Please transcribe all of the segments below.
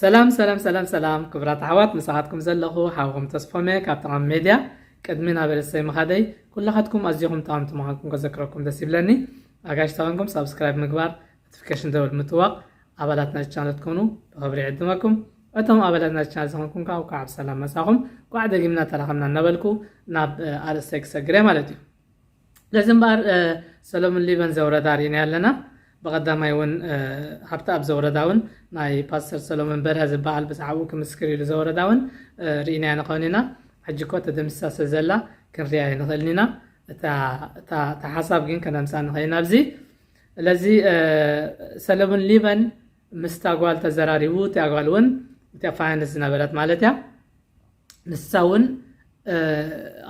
ሰላም ሰላም ሰላም ሰላም ክቡራት ኣሕዋት፣ ምሳኻትኩም ዘለኹ ሓውኹም ተስፎመ ካብ ጠቓሚ ሜድያ። ቅድሚ ናብ ርእሰይ ምኻደይ፣ ኩላኻትኩም ኣዚኹም ጠቓምቲ ምዃንኩም ከዘክረኩም ደስ ይብለኒ። ኣጋይሽ ተኾንኩም ሳብስክራይብ ምግባር፣ ኖቲፊኬሽን ደወል ምጥዋቕ፣ ኣባላት ናይቲ ቻነል ትኮኑ ብኽብሪ ይዕድመኩም። እቶም ኣባላት ናይቲ ቻነል ዝኾንኩም ከዓ እንኳዕ ብሰላም መጻኹም፣ እንኳዕ ደጊምና ተራኸብና እናበልኩ ናብ ኣርእስተይ ክሰግር እየ ማለት እዩ። ለዚ እምበኣር ሰሎሞን ሊበን ዘውረዳ ርኢና ኣለና። ብቐዳማይ እውን ሃብተኣብ ዘውረዳ እውን ናይ ፓስተር ሰሎሞን በርሀ ዝበሃል ብዛዕባኡ ክምስክር ኢሉ ዘውረዳ እውን ርኢናያ ንኸውን ኢና። ሕጂ እኮ ተደምሲሳ ስለ ዘላ ክንሪኣ ኣይንኽእልን ኢና። እታ ሓሳብ ግን ከነምፅኣ ንኽእል ኢና ኣብዚ። ስለዚ ሰሎሞን ሊበን ምስታ ጓል ተዘራሪቡ፣ እቲኣ ጓል እውን እቲኣ ፋይናንስ ዝነበረት ማለት እያ። ንሳ እውን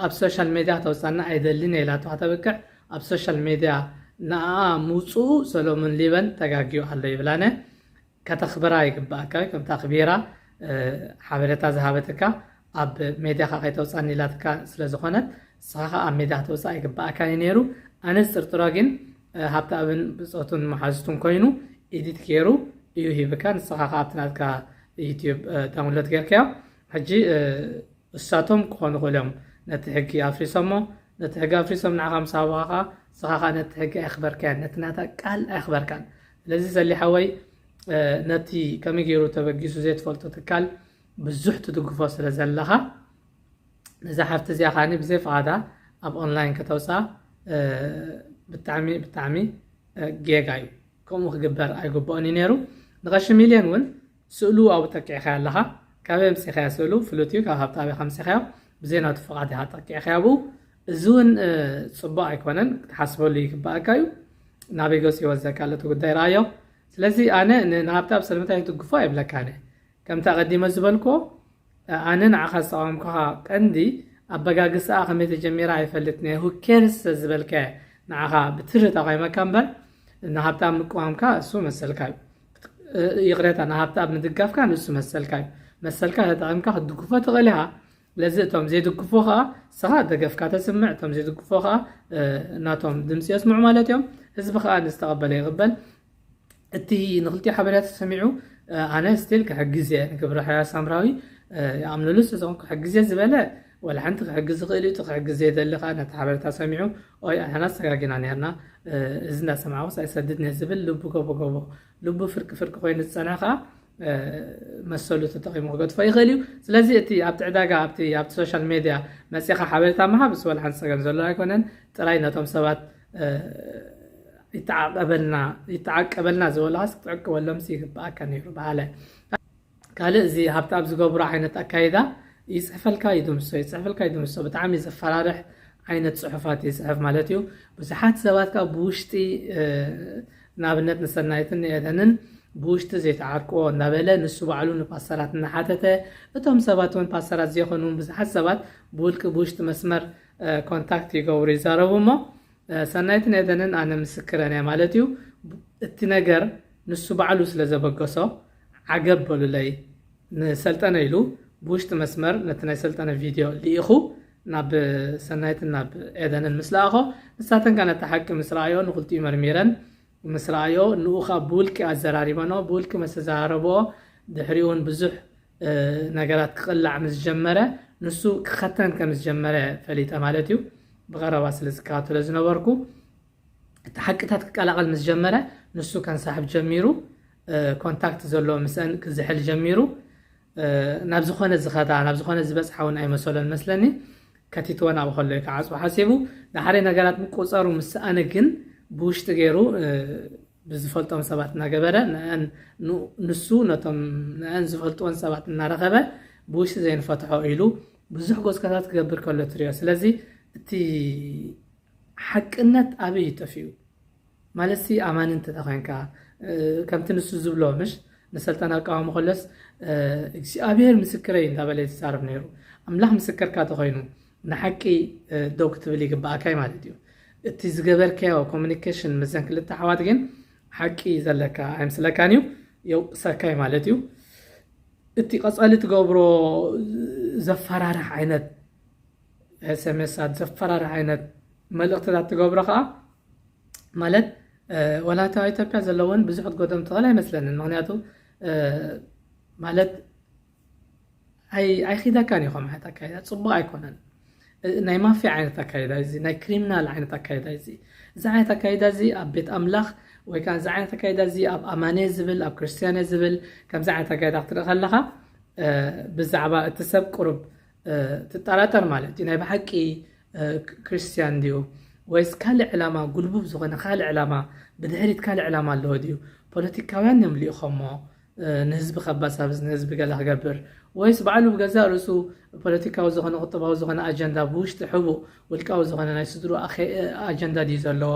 ኣብ ሶሻል ሜድያ ከተውፃና ኣይደልን እየ ኢላቶ ከተብቅዕ፣ ኣብ ሶሻል ሜድያ ንኣኣ ምውፅኡ ሰሎሞን ሊበን ተጋጊዩ ኣሎ ይብላነ። ከተኽብራ ይግባእካ እዩ። ከምታ ኣኽቢራ ሓበሬታ ዝሃበትካ ኣብ ሜድያ ከ ከይተውፃኒ ኢላትካ ስለ ዝኾነት ንስኻ ከ ኣብ ሜድያ ከተውፃ ኣይግባእካን እዩ ነይሩ። ኣነ ዝጥርጥሮ ግን ሃብተኣብን ብፆቱን መሓዙቱን ኮይኑ ኢዲት ገይሩ እዩ ሂብካ። ንስኻ ከ ኣብቲ ናትካ ዩትዩብ ዳውንሎድ ጌርካዮ። ሕጂ እሳቶም ክኾኑ ክእሎም ነቲ ሕጊ ኣፍሪሶሞ። ነቲ ሕጊ ኣፍሪሶም ንዓኻ ምስ ሃቡኻ ከኣ ንስኻ ከኣ ነቲ ሕጊ ኣይኽበርካያን፣ ነቲ ናታ ቃል ኣይኽበርካን። ስለዚ ሰሊ ሓወይ ነቲ ከመይ ገይሩ ተበጊሱ ዘይትፈልጦ ትካል ብዙሕ ትድግፎ ስለ ዘለኻ ነዛ ሓፍቲ እዚኣ ከኣኒ ብዘይ ፍቓዳ ኣብ ኦንላይን ከተውፅኣ ብጣዕሚ ብጣዕሚ ጌጋ እዩ። ከምኡ ክግበር ኣይግብኦን እዩ ነይሩ። ንቐሺ ሚልዮን እውን ስእሉ ኣብኡ ጠቂዕካዮ ኣለኻ። ካበይ ኣምፂኻዮ ስእሉ? ፍሉጥ እዩ። ካብ ሃብተኣብ ኢኻ ኣምፂኻዮ። ብዘይ ናቱ ፍቓድ ኢኻ ጠቂዕካዮ ኣብኡ። እዚ እውን ፅቡቕ ኣይኮነን፣ ክትሓስበሉ ይግባኣካ እዩ። ናበይ ገፁ ይወዘካ ኣሎ እቲ ጉዳይ ረኣዮ። ስለዚ ኣነ ንሃብተኣብ ስለምንታይ ትድግፎ ኣይብለካን እየ። ከምቲ ኣቐዲመ ዝበልክዎ ኣነ ንዓኻ ዝተቓወምኩኻ ቀንዲ ኣበጋግስኣ ከመይ ተጀሚራ ኣይፈልጥን እየ። Who cares ዝበልካዮ ንዓኻ ብትሪ ተቓዊመካ እምበር ንሃብተኣብ ምቅዋምካ እሱ መሰልካ እዩ። ይቕሬታ፣ ንሃብተኣብ ምድጋፍካ ንሱ መሰልካ እዩ። መሰልካ ተጠቒምካ ክትድግፎ ትኽእል ኢኻ። ስለዚ እቶም ዘይድግፉ ከኣ ንስኻ ደገፍካ ተስምዕ፣ እቶም ዘይድግፉ ከኣ ናቶም ድምፂ የስምዑ ማለት እዮም። ህዝቢ ከኣ ንዝተቐበለ ይቕበል። እቲ ንክልቲኡ ሓበሬታ ተሰሚዑ ኣነ ስቲል ክሕግዝ እየ ንግብረ ሕያ ሳምራዊ ይኣምነሉ ስለ ዝኾንኩ ክሕግዝ እየ ዝበለ ወላ ሓንቲ ክሕግዝ ዝኽእል እዩ። እቲ ክሕግዝ ዘይደሊ ከኣ ነቲ ሓበሬታ ሰሚዑ ኦይ ኣሕና ተጋጊና ነርና፣ እዚ እንዳሰማዕኩስ ኣይሰድድን እየ ዝብል ልቡ ጎቦ ጎቦ ልቡ ፍርቂ ፍርቂ ኮይኑ ዝፀንሐ ከኣ መሰሉ ተጠቒሙ ክገድፎ ይኽእል እዩ። ስለዚ እቲ ኣብቲ ዕዳጋ ኣብቲ ኣብቲ ሶሻል ሜድያ መፂኻ ሓበሬታ ምሃብ እሱ ወላ ሓንቲ ፀገም ዘሎ ኣይኮነን። ጥራይ ነቶም ሰባት ይተዓቀበልና ይተዓቀበልና ዝበልኻስ ክትዕቅበሎምስ ይግብኣካ ነይሩ በሃለ። ካልእ እዚ ሃብተኣብ ዝገብሮ ዓይነት ኣካይዳ ይፅሕፈልካ ይድምሶ ይፅሕፈልካ ይድምሶ ብጣዕሚ ዘፈራርሕ ዓይነት ፅሑፋት ይፅሕፍ ማለት እዩ። ብዙሓት ሰባት ከዓ ብውሽጢ ንኣብነት ንሰናይትን ንኤደንን ብውሽጢ ዘይተዓርቅዎ እናበለ ንሱ ባዕሉ ንፓስተራት እናሓተተ እቶም ሰባት እውን ፓስተራት ዘይኮኑ እውን ብዙሓት ሰባት ብውልቂ ብውሽጢ መስመር ኮንታክት ይገብሩ ይዛረቡ እሞ ሰናይትን ኤደንን ኣነ ምስክረን እየ ማለት እዩ። እቲ ነገር ንሱ ባዕሉ ስለ ዘበገሶ ዓገብ በሉለይ። ንሰልጠነ ኢሉ ብውሽጢ መስመር ነቲ ናይ ሰልጠነ ቪድዮ ልኢኹ ናብ ሰናይትን ናብ ኤደንን ምስ ለኣኾ ንሳተን ከኣ ነቲ ሓቂ ምስ ረኣዮ ንክልቲኡ መርሚረን ምስ ረኣዮ ንኡ ከኣ ብውልቂ ኣዘራሪበንኦ። ብውልቂ መስተዘራረብኦ ድሕሪኡ እውን ብዙሕ ነገራት ክቕላዕ ምስ ጀመረ ንሱ ክኸተን ከም ዝጀመረ ፈሊጠ ማለት እዩ። ብቐረባ ስለ ዝከታተሎ ዝነበርኩ እቲ ሓቅታት ክቀላቐል ምስ ጀመረ ንሱ ከንሳሕብ ጀሚሩ። ኮንታክት ዘለዎ ምስአን ክዝሕል ጀሚሩ። ናብ ዝኾነ ዝኸዳ ናብ ዝኾነ ዝበፅሓ እውን ኣይመሰሎን መስለኒ። ከቲትወን ኣብኡ ከሎ እዩ ክዓፅዎ ሓሲቡ። ዳሕረይ ነገራት ምቁፅፃሩ ምስ ሰኣነ ግን ብውሽጢ ገይሩ ብዝፈልጦም ሰባት እናገበረ ንሱ ነቶም ንአን ዝፈልጥዎን ሰባት እናረኸበ ብውሽጢ ዘይንፈትሖ ኢሉ ብዙሕ ጎስካታት ክገብር ከሎ ትሪኦ። ስለዚ እቲ ሓቅነት ኣበይ እዩ ጠፊኡ? ማለት ሲ ኣማኒ እንተተኾይንካ ከምቲ ንሱ ዝብሎ ምሽ ንሰልጠና ኣቃዋሚ ከሎስ እግዚኣብሔር ምስክረይ እንዳበለ እዩ ዝዛረብ ነይሩ። ኣምላኽ ምስክርካ ተኾይኑ ንሓቂ ደው ክትብል ይግባኣካ እዩ ማለት እዩ። እቲ ዝገበርካዮ ኮሚኒኬሽን ምስዘን ክልተ ኣሕዋት ግን ሓቂ ዘለካ ኣይምስለካን እዩ፣ የውቅሰካ እዩ ማለት እዩ። እቲ ቀፃሊ ትገብሮ ዘፈራርሕ ዓይነት ኤስኤምኤሳት ዘፈራርሕ ዓይነት መልእኽትታት ትገብሮ ከዓ ማለት ወላ እታ ኢትዮጵያ ዘለውን ብዙሕ ክትጎዶም ትኽእል ኣይመስለንን። ምክንያቱ ማለት ኣይኪደካን እዩ። ከም ዓይነት ኣካይዳ ፅቡቅ ኣይኮነን። ናይ ማፍያ ዓይነት ኣካይዳ እዚ፣ ናይ ክሪሚናል ዓይነት ኣካይዳ እዚ። እዚ ዓይነት ኣካይዳ እዚ ኣብ ቤት ኣምላኽ ወይ ከዓ እዚ ዓይነት ኣካይዳ እዚ ኣብ ኣማነ ዝብል፣ ኣብ ክርስትያነ ዝብል ከምዚ ዓይነት ኣካይዳ ክትርኢ ከለኻ ብዛዕባ እቲ ሰብ ቁሩብ ትጠራጠር ማለት እዩ። ናይ ብሓቂ ክርስትያን ድዩ ወይስ ካልእ ዕላማ፣ ጉልቡብ ዝኾነ ካልእ ዕላማ፣ ብድሕሪት ካልእ ዕላማ ኣለዎ ድዩ? ፖለቲካውያን እዮም ልኢኾሞ፣ ንህዝቢ ከባሳብስ፣ ንህዝቢ ገለ ክገብር፣ ወይስ ባዕሉ ብገዛእ ርእሱ ፖለቲካዊ ዝኾነ ቁጠባዊ ዝኾነ ኣጀንዳ ብውሽጢ ሕቡእ ውልቃዊ ዝኾነ ናይ ስድሩ ኣጀንዳ ድዩ ዘለዎ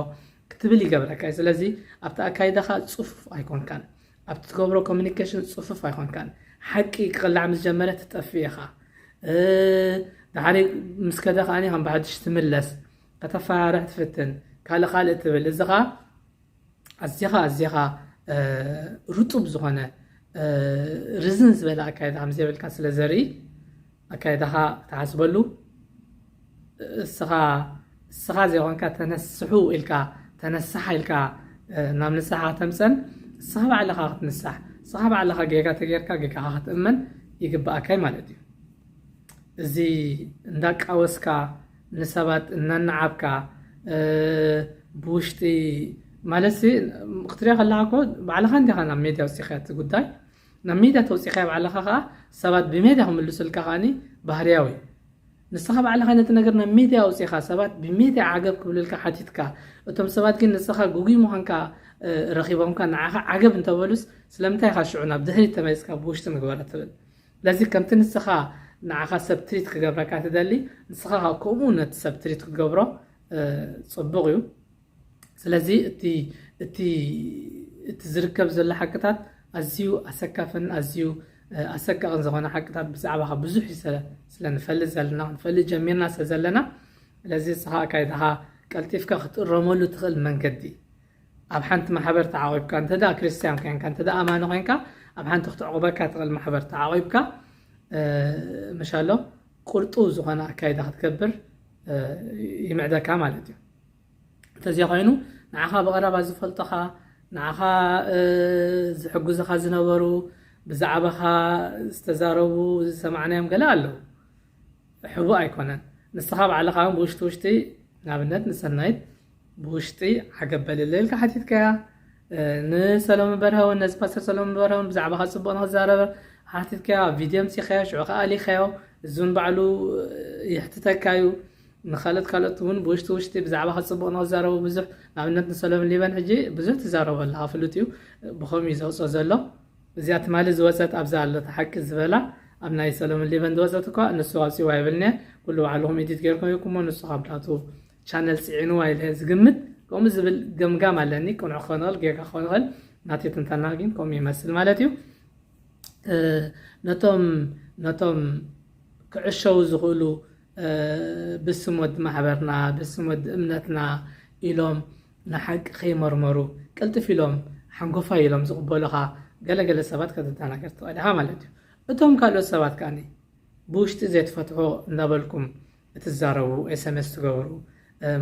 ክትብል ይገብረካ እዩ። ስለዚ ኣብቲ ኣካይዳኻ ጽፉፍ ኣይኮንካን፣ ኣብቲ ትገብሮ ኮሚኒኬሽን ጽፉፍ ኣይኮንካን። ሓቂ ክቕላዕ ምስ ጀመረ ትጠፍእ ኢኻ። ድሓሪ ምስ ከደ ከዓኒ ከም ብሓድሽ ትምለስ፣ ከተፈራርሕ ትፍትን፣ ካልእ ካልእ ትብል። እዚ ኸዓ ኣዚኻ ኣዚኻ ርጡብ ዝኾነ ርዝን ዝበለ ኣካይዳ ከም ዘይብልካ ስለ ዘርኢ ኣካይዳኻ ተሓስበሉ። እስኻ እስኻ ዘይኮንካ ተነስሑ ኢልካ፣ ተነስሓ ኢልካ ናብ ንስሓ ከተምፀን፣ እስኻ ባዕልኻ ክትንሳሕ፣ እስኻ ባዕልኻ ጌጋ ተጌርካ ጌጋኻ ክትእመን ይግብኣካይ ማለት እዩ። እዚ እንዳቃወስካ ንሰባት እናናዓብካ ብውሽጢ ማለት ክትሪኦ ከለካ እኮ ባዕልኻ እንዲኻ ናብ ሜድያ ውፅኢኻ እቲ ጉዳይ ናብ ሜድያ ተውፂኻዮ ባዕልኻ ከዓ ሰባት ብሜድያ ክምልሱልካ ከዓኒ ባህርያዊ እዩ። ንስኻ ባዕልኻ ነቲ ነገር ናብ ሜድያ ኣውፂኻ ሰባት ብሜድያ ዓገብ ክብልልካ ሓቲትካ፣ እቶም ሰባት ግን ንስኻ ጉጉይ ምዃንካ ረኺቦምካ ንዓኻ ዓገብ እንተበሉስ ስለምንታይ ኢኻ ሽዑ ናብ ድሕሪት ተመሊስካ ብውሽጢ ንግበሮ ትብል? ስለዚ ከምቲ ንስኻ ንዓኻ ሰብ ትሪት ክገብረካ ትደሊ፣ ንስኻ ከዓ ከምኡ ነቲ ሰብ ትሪት ክትገብሮ ፅቡቕ እዩ። ስለዚ እቲ እቲ እቲ ዝርከብ ዘሎ ሓቅታት ኣዝዩ ኣሰካፍን ኣዝዩ ኣሰቃቕን ዝኾነ ሓቅታት ብዛዕባኻ ብዙሕ እዩ ስለ ንፈልጥ ዘለና፣ ክንፈልጥ ጀሚርና ስለ ዘለና፣ ስለዚ ንስኻ ኣካይዳኻ ቀልጢፍካ ክትእረመሉ ትኽእል መንገዲ ኣብ ሓንቲ ማሕበር ተዓቒብካ፣ እንተ ደኣ ክርስትያን ኮይንካ፣ እንተ ደኣ ኣማኒ ኮይንካ፣ ኣብ ሓንቲ ክትዕቑበካ ትኽእል ማሕበር ተዓቒብካ፣ ምሻሎ ቁርጡ ዝኾነ ኣካይዳ ክትገብር ይምዕደካ ማለት እዩ። እንተዘይ ኮይኑ ንዓኻ ብቐረባ ዝፈልጡኻ፣ ንዓኻ ዝሕግዙኻ ዝነበሩ፣ ብዛዕባኻ ዝተዛረቡ ዝሰማዕናዮም ገለ ኣለዉ። ሕቡእ ኣይኮነን። ንስኻ ባዕልኻ እውን ብውሽጢ ውሽጢ፣ ንኣብነት ንሰናይት ብውሽጢ ዓገብ በልለይ ኢልካ ሓቲትካያ። ንሰሎሞን በርሀ እውን፣ ነዚ ፓስተር ሰሎሞን በርሀ እውን ብዛዕባኻ ጽቡቕ ንኽዛረብ ሓቲትካዮ፣ ኣብ ቪድዮ ኣምጺኻዮ፣ ሽዑ ከኣ ኣሊኻዮ። እዚ እውን ባዕሉ የሕትተካ እዩ። ንኻልኦት ካልኦት እውን ብውሽጢ ውሽጢ ብዛዕባኻ ጽቡቕ ንኽዛረቡ ብዙሕ፣ ንኣብነት ንሰሎሞን ሊበን ሕጂ ብዙሕ ትዛረቦ ኣለኻ፣ ፍሉጥ እዩ። ብኸምኡ እዩ ዘውጽኦ ዘሎ። እዚኣ ትማሊ ዝወጸት ኣብዛ ኣሎ እቲ ሓቂ ዝበላ ኣብ ናይ ሰሎሞን ሊበን ዝወጸት እኳ ንሱ ኣውጺእዋ ይብልኒ። ኩሉ ባዕልኹም ኤዲት ጌርኩም ይኩሞ ንሱ ካብ ናቱ ቻነል ጽዒንዋ ኢለ ዝግምት። ከምኡ ዝብል ገምጋም ኣለኒ። ቅኑዕ ክኾን ይኽእል፣ ጌጋ ክኾን ይኽእል። ናተይ ትንተና ግን ከምኡ ይመስል ማለት እዩ። ነቶም ነቶም ክዕሸው ዝኽእሉ ብስም ወዲ ማሕበርና፣ ብስም ወዲ እምነትና ኢሎም ንሓቂ ከይመርመሩ ቅልጥፍ ኢሎም ሓንጎፋይ ኢሎም ዝቕበሉኻ ገለገለ ሰባት ከተተናገር ትኽእል ኢኻ ማለት እዩ። እቶም ካልኦት ሰባት ከኣ ብውሽጢ ዘይትፈትሖ እንዳበልኩም እትዛረቡ፣ ኤስኤምኤስ ትገብሩ፣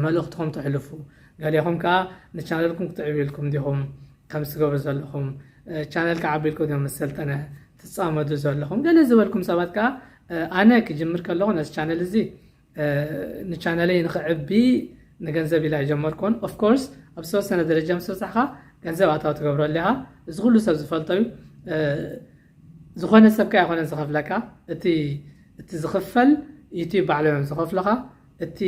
መልእኽትኹም ተሕልፉ፣ ገሊኹም ከኣ ንቻነልኩም ክትዕብዩ ኢልኩም ዲኹም ከምዚ ትገብሩ ዘለኹም፣ ቻነል ክዓቢ ኢልኩም ዲኹም ምስ ሰልጠነ ትጻመዱ ዘለኹም፣ ገለ ዝበልኩም ሰባት ከኣ ኣነ ክጅምር ከለኹ ነዚ ቻነል እዚ ንቻነለይ ንኽዕቢ ንገንዘብ ኢላ ኣይጀመርኩን። ኦፍኮርስ ኣብ ዝተወሰነ ደረጃ ምስ በጻሕካ ገንዘብ ኣታዊ ትገብረሉ ኢኻ። እዚ ኩሉ ሰብ ዝፈልጦ እዩ። ዝኾነ ሰብ ከ ኣይኮነን ዝኸፍለካ። እቲ እቲ ዝኽፈል ዩቲዩብ ባዕሎም እዮም ዝኸፍሉኻ። እቲ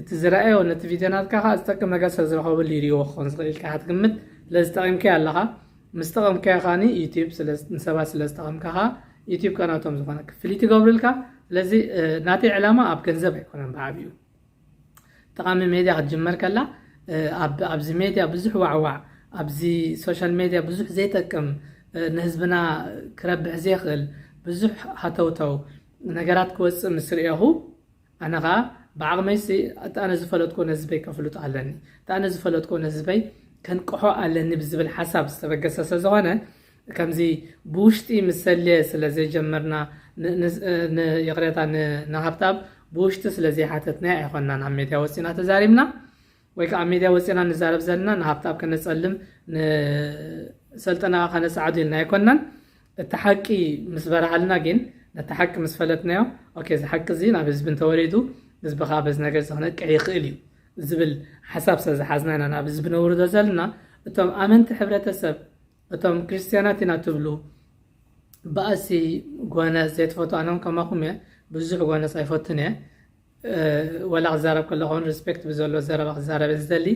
እቲ ዝረኣዮ ነቲ ቪድዮ ናትካ ከኣ ዝጠቅም ነገር ሰብ ዝረኸበሉ ይርእይዎ ክኾን ዝኽእል ኢልካ ክትግምት። ስለዚ ጠቒምካዮ ኣለኻ። ምስ ጠቐምካዮ ከኣ ዩቲዩብ ንሰባት ስለ ዝጠቐምካ ከኣ ዩቲዩብ ከኣ ናቶም ዝኾነ ክፍሊት ይገብሩልካ። ስለዚ ናተይ ዕላማ ኣብ ገንዘብ ኣይኮነን ብዓብዩ። ጠቓሚ ሜድያ ክትጅመር ከላ ኣብዚ ሜድያ ብዙሕ ዋዕዋዕ፣ ኣብዚ ሶሻል ሜድያ ብዙሕ ዘይጠቅም ንህዝብና ክረብሕ ዘይኽእል ብዙሕ ሃተውተው ነገራት ክወፅእ ምስ ርእኹ ኣነ ኸዓ ብዓቕመይሲ እቲ ኣነ ዝፈለጥኮ ነህዝበይ ከፍልጦ ኣለኒ፣ እቲ ኣነ ዝፈለጥኮ ነህዝበይ ከንቅሖ ኣለኒ ብዝብል ሓሳብ ዝተበገሰ ስለ ዝኾነ ከምዚ ብውሽጢ ምስ ሰልየ ስለ ዘይጀመርና፣ ይቕሬታ፣ ንሃብታብ ብውሽጢ ስለ ዘይሓተትናዮ ኣይኮንናን ኣብ ሜድያ ወፂና ተዛሪብና። ወይ ከዓ ኣብ ሜድያ ወፂና ንዛረብ ዘለና ንሃብታብ ከነፀልም ንሰልጠና ከነፃዕዱ ኢልና ኣይኮንናን። እቲ ሓቂ ምስ በርሃልና ግን፣ ነቲ ሓቂ ምስ ፈለጥናዮ፣ ኦኬ፣ እዚ ሓቂ እዚ ናብ ህዝቢ እንተወሪዱ፣ ህዝቢ ከዓ በዚ ነገር እዚ ክነቅሕ ይኽእል እዩ ዝብል ሓሳብ ስለ ዝሓዝና ኢና ናብ ህዝቢ ነውርዶ ዘለና። እቶም ኣመንቲ ሕብረተሰብ፣ እቶም ክርስትያናት ኢና ትብሉ፣ ባእሲ፣ ጎነጽ ዘይትፈቱ፣ ኣነ እውን ከማኹም እየ፣ ብዙሕ ጎነጽ ኣይፈቱን እየ። ወላ ክዛረብ ከለኹ እውን ሪስፔክት ብዘሎ ዘረባ ክዛረብ ዝደሊ፣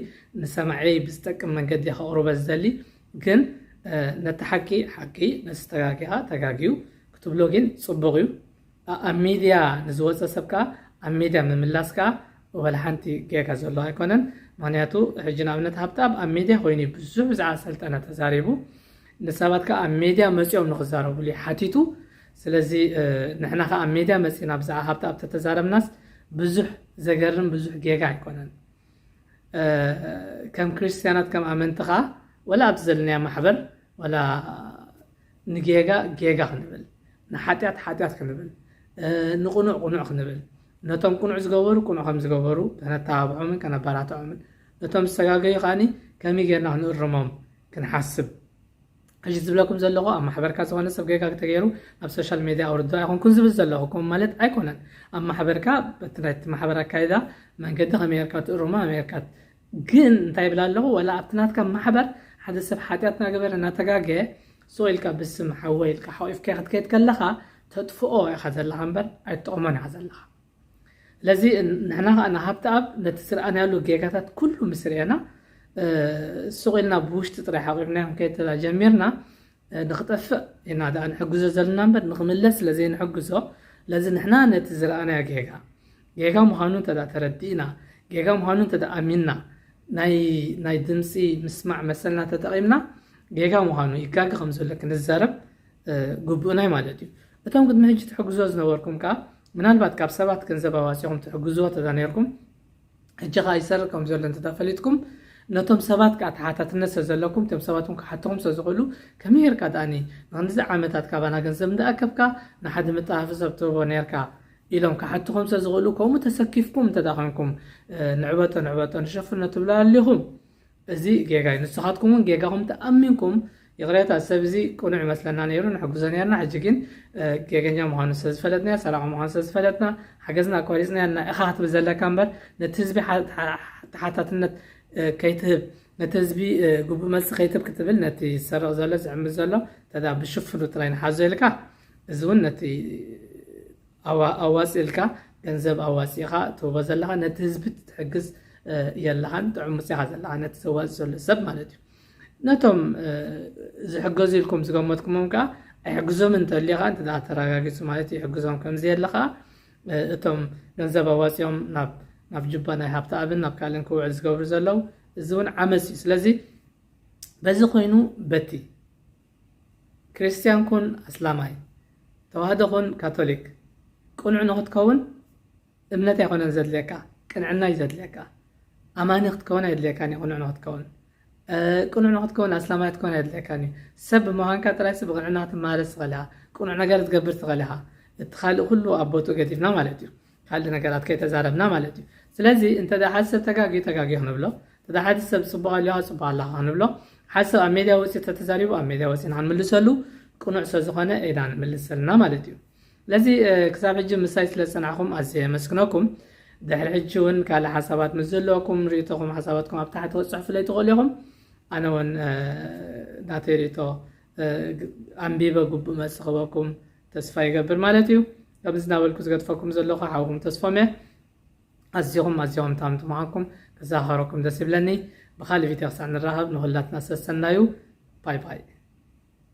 ንሰማዒ ብዝጠቅም መንገዲ ከቕርቦ ዝደሊ። ግን ነቲ ሓቂ ሓቂ፣ ነቲ ተጋጊኻ ተጋግዩ ክትብሎ ግን ጽቡቕ እዩ። ኣብ ሚድያ ንዝወፀ ሰብ ከዓ ኣብ ሚድያ ምምላስ ከዓ ወላ ሓንቲ ጌጋ ዘሎ ኣይኮነን። ምክንያቱ ሕጂ ንኣብነት ሃብተኣብ ኣብ ሚድያ ኮይኑ ብዙሕ ብዛዕባ ሰልጠነ ተዛሪቡ፣ ንሰባት ከዓ ኣብ ሚድያ መፂኦም ንክዛረቡሉ ሓቲቱ። ስለዚ ንሕና ከዓ ኣብ ሚድያ መፂና ብዛዕባ ሃብተኣብ ተተዛረብናስ ብዙሕ ዘገርም ብዙሕ ጌጋ ኣይኮነን። ከም ክርስትያናት ከም ኣመንቲ ከዓ ወላ ኣብቲ ዘለናዮ ማሕበር ወላ ንጌጋ ጌጋ ክንብል፣ ንሓጢኣት ሓጢኣት ክንብል፣ ንቕኑዕ ቅኑዕ ክንብል፣ ነቶም ቅኑዕ ዝገበሩ ቅኑዕ ከም ዝገበሩ ከነተባብዖምን ከነበራትዖምን፣ ነቶም ዝተጋገዩ ከዓኒ ከመይ ጌርና ክንእርሞም ክንሓስብ። ሕጂ ዝብለኩም ዘለኹ ኣብ ማሕበርካ ዝኾነ ሰብ ጌጋ ተገይሩ ኣብ ሶሻል ሜድያ ኣውርዶ ኣይኮንኩን ዝብል ዘለኹ፣ ከምኡ ማለት ኣይኮነን። ኣብ ማሕበርካ በቲ ናይቲ ማሕበር ኣካይዳ መንገዲ ከመይ ጌርካ ትእርሞ ከመይ ጌርካ ግን እንታይ ይብል ኣለኹ፣ ወላ ኣብቲ ናትካ ማሕበር ሓደ ሰብ ሓጢኣት እናገበረ እናተጋገየ ስቕ ኢልካ ብስም ሓወይ ኢልካ ሓቂፍካዮ ክትከይድ ከለኻ ተጥፍኦ ኢኻ ዘለኻ እምበር ኣይትጠቕሞን ኢኻ ዘለኻ። ስለዚ ንሕና ከዓ ንሃብተኣብ ነቲ ዝረኣናሉ ጌጋታት ኩሉ ምስ ርኤና ስቕ ኢልና ብውሽጢ ጥራይ ሓቂፍናዮ ክንከይድ ተላ ጀሚርና ንክጠፍእ ኢና ደኣ ንሕግዞ ዘለና እምበር ንክምለስ ስለ ዘይንሕግዞ። ስለዚ ንሕና ነቲ ዝረኣናዮ ጌጋ ጌጋ ምዃኑ እንተ ተረዲእና፣ ጌጋ ምዃኑ እንተ ኣሚንና፣ ናይ ናይ ድምፂ ምስማዕ መሰልና ተጠቒምና ጌጋ ምዃኑ ይጋገ ከም ዘሎ ክንዛረብ ግቡእናይ ማለት እዩ። እቶም ቅድሚ ሕጂ ትሕግዞ ዝነበርኩም ከዓ ምናልባት ካብ ሰባት ገንዘብ ኣዋፂኹም ትሕግዝዎ ተዳ ነርኩም ሕጂ ከዓ ይሰርቕ ከም ዘሎ እንተ ፈሊጥኩም ነቶም ሰባት ከዓ ተሓታትነት ስለ ዘለኩም እቶም ሰባት እውን ክሓትኹም ስለ ዝኽእሉ ከመይ ጌርካ ደኣኒ ንክንድዚ ዓመታት ካባና ገንዘብ እንዳኣከብካ ንሓደ መጣፍእ ሰብ ትህቦ ነርካ ኢሎም ክሓትኹም ስለ ዝኽእሉ ከምኡ ተሰኪፍኩም እንተ ኮይንኩም ንዕበጦ ንዕበጦ ንሸፍኖ ትብሉ ኣለኹም። እዚ ጌጋ እዩ። ንስኻትኩም እውን ጌጋኹም ተኣሚንኩም ይቕሬታ ሰብ እዚ ቅኑዕ ይመስለና ነይሩ ንሕግዞ ነርና ሕጂ ግን ጌገኛ ምዃኑ ስለ ዝፈለጥና ሰራቂ ምዃኑ ስለ ዝፈለጥና ሓገዝና ኣቋሪፅና ያና ኢኻ ክትብል ዘለካ እምበር ነቲ ህዝቢ ተሓታትነት ከይትህብ ነቲ ህዝቢ ግቡእ መልሲ ከይትህብ ክትብል ነቲ ዝሰርቕ ዘሎ ዝዕምት ዘሎ ተዳ ብሽፍኑ ጥራይ ንሓዞ ኢልካ እዚ እውን ነቲ ኣዋፂ ኢልካ ገንዘብ ኣዋፂኻ ትህቦ ዘለኻ ነቲ ህዝቢ ትሕግዝ የለኻን ጥዕሙፅ ኢኻ ዘለኻ ነቲ ዘዋፂ ዘሎ ሰብ ማለት እዩ። ነቶም ዝሕገዙ ኢልኩም ዝገመትኩሞም ከዓ ኣይሕግዞም እንተልዩ ከዓ እንተ ተረጋጊፁ ማለት ይሕግዞም ከምዘየለ ከዓ እቶም ገንዘብ ኣዋፂኦም ናብ ናብ ጁባ ናይ ሃብተኣብን ናብ ካልእን ክውዕል ዝገብሩ ዘለዉ እዚ እውን ዓመፅ እዩ። ስለዚ በዚ ኮይኑ በቲ ክርስትያን ኩን ኣስላማይ፣ ተዋህዶ ኩን ካቶሊክ፣ ቅኑዕ ንክትከውን እምነት ኣይኮነን ዘድልየካ፣ ቅንዕና እዩ ዘድልየካ። ኣማኒ ክትከውን ኣይድልየካን እዩ ቅኑዕ ንክትከውን። ቅኑዕ ንክትከውን ኣስላማይ ክትከውን ኣይድልየካን እዩ። ሰብ ብምዃንካ ጥራይ ሰብ ብቅንዕና ክትመላለስ ትኽእል ኢኻ። ቅኑዕ ነገር ክትገብር ትኽእል ኢኻ። እቲ ካልእ ኩሉ ኣብ ቦትኡ ገዲፍና ማለት እዩ። ካልእ ነገራት ከይተዛረብና ማለት እዩ። ስለዚ እንተ ሓደ ሰብ ተጋግዩ ተጋግዩ ክንብሎ፣ እንተ ሓደ ሰብ ፅቡቕ ኣለኻ ፅቡቕ ኣለኻ ክንብሎ፣ ሓደ ሰብ ኣብ ሜድያ ወፂኡ ተተዛሪቡ ኣብ ሜድያ ወፂእና ክንምልሰሉ ቅኑዕ ስለ ዝኾነ ኢና ንምልስ ዘለና ማለት እዩ። ስለዚ ክሳብ ሕጂ ምሳይ ስለ ዝፀናሕኹም ኣዝየ የመስግነኩም። ድሕሪ ሕጂ እውን ካልእ ሓሳባት ምስ ዘለኩም ርእይቶኹም ሓሳባትኩም ኣብ ታሕቲ ክትፅሕፉለይ ትኽእሉ ኢኹም። ኣነ እውን ናተይ ርእይቶ ኣንቢበ ግቡእ መልሲ ክህበኩም ተስፋ ይገብር ማለት እዩ። ከምዚ እናበልኩ ዝገድፈኩም ዘለኹ ሓውኹም ተስፎም እየ። ኣዚኹም ኣዚኹም ታምቲ ምዃንኩም ክዘኻኸረኩም ደስ ይብለኒ። ብኻልእ ቪድዮ ክሳዕ ንራኸብ ንኹላትና ሰሰናዩ። ባይ ባይ።